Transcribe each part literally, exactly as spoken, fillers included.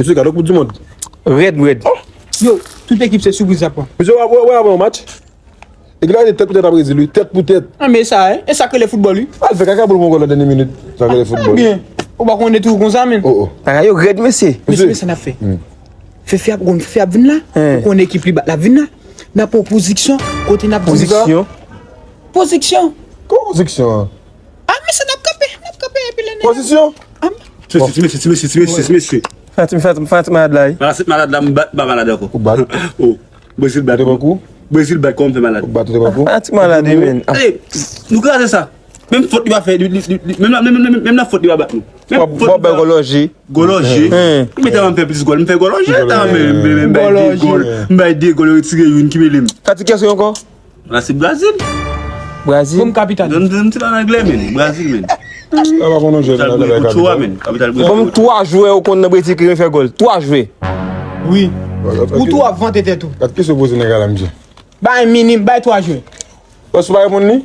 Mesye, gade koup di mond. Rèd, rèd. Yo, tout ekip se sipriz y ap pran. Mesye, w ap, w ap, w ap wè yon match? Eglise tèt pou tèt ap Brezil, wi. Tèt pou tèt. Ah, men sa, hein? E sa k rele foutbòl, wi. Al fè kaka pou l pran gòl nan dènye minit. Sa k rele foutbòl. Byen. Ou pa konnen tou konsa, men. Oh, oh. Bagay yo rèd, mesye. Mesye, mesye, men sa n ap fè. Fefe ap, gon Fefe ap vin la. Ou konnen ekip li bat la vin la. N ap pran poziksyon. Kote n ap poziksyon. Poziksyon. Kòman poziksyon an? Ah, mesye, n ap kanpe. N ap kanpe epi lè nèg. Pozisyon. Ah, men. Ti mesye, ti mesye, ti mesye, ti mesye, ti mesye. Fanatik, fanatik, fanatik malad la, wi. Malad, malad la, m bat, m pa malad ankò. Ou bat? Oh. Brezil bat. Ou te pran kou? Brezil bat, kòman m fè malad? Ou bat, ou te pran kou? Fanatik malad, wi, men. Ey, nou kraze sa. Menm fòt li pa fè, li, li, li, li, menm la, menm, menm, menm, menm nan fòt li pa bat nou. Menm fòt li pa bat. Gòlòje. Gòlòje. Li mete m fè plis gòl. M fè gòlòje, ta men, men, men, m bay de gòl. M bay de gòl, yo retire youn ki mele m. Fanatik kiyès ou ankò? La, se Brazil. Brazil? Kòm kapital. Donn, donn ti la nan anglè, men. Brazil, men. Sa pa bon non, jwè nan kapital. Ochoa, men. Kapital Brazil. Kòm twa jwè ou konn nan Brezil ki renmen fè gòl. Twa jwè. Wi. Ou tou ap vante tèt ou. Gad kesyon poze nèg la, misye. Bay minim, bay twa jwè. Bòs ou pa reponn li?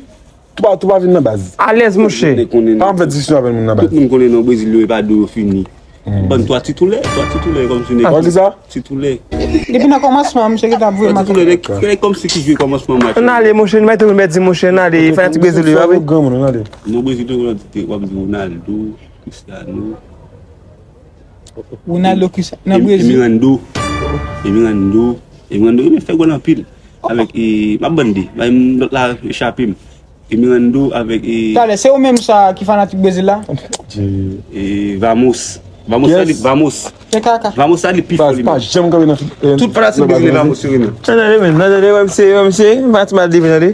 Tou pa, tou pa vin nan baz. Alèz, monchè. Pa ann fè diskisyon avè moun nan baz. Tout moun konnen nan Brezil yo, e pa dou yo fini. Bann twa titoulè, twa titoulè kòmsi nèg. Twa kisa? Titoulè. Depi nan kòmansman, misye gentan ap voye m atake. Titoulè, nèg, nèg kòmsi ki jwe kòmansman match. Ann ale, monchè, nou pa tou pèdi, monchè, ann ale. Fanatik Brezil yo, wi. Granmoun, ann ale. Non, Brezil yo, w ap di Ronaldo, Cristiano. Ronaldo, Cristiano, nan Brezil. Emirando. Emirando. Emirando, li fè gòl anpil. Avèk, e, m ap bande. Bay m lòt la echape m. Emirando avèk, e, talè, se ou menm sa ki fanatik Brezil la? E, Vamos. Vamos sa li, Vamos. Se kaka. Vamos sa li pi fò li menm. Pa janm kanpe nan, e, tout fanatik Brezil, Vamos yo renmen. Nan tande, men, nan tande, wè misye, wè misye, fanatik Madrid, tande.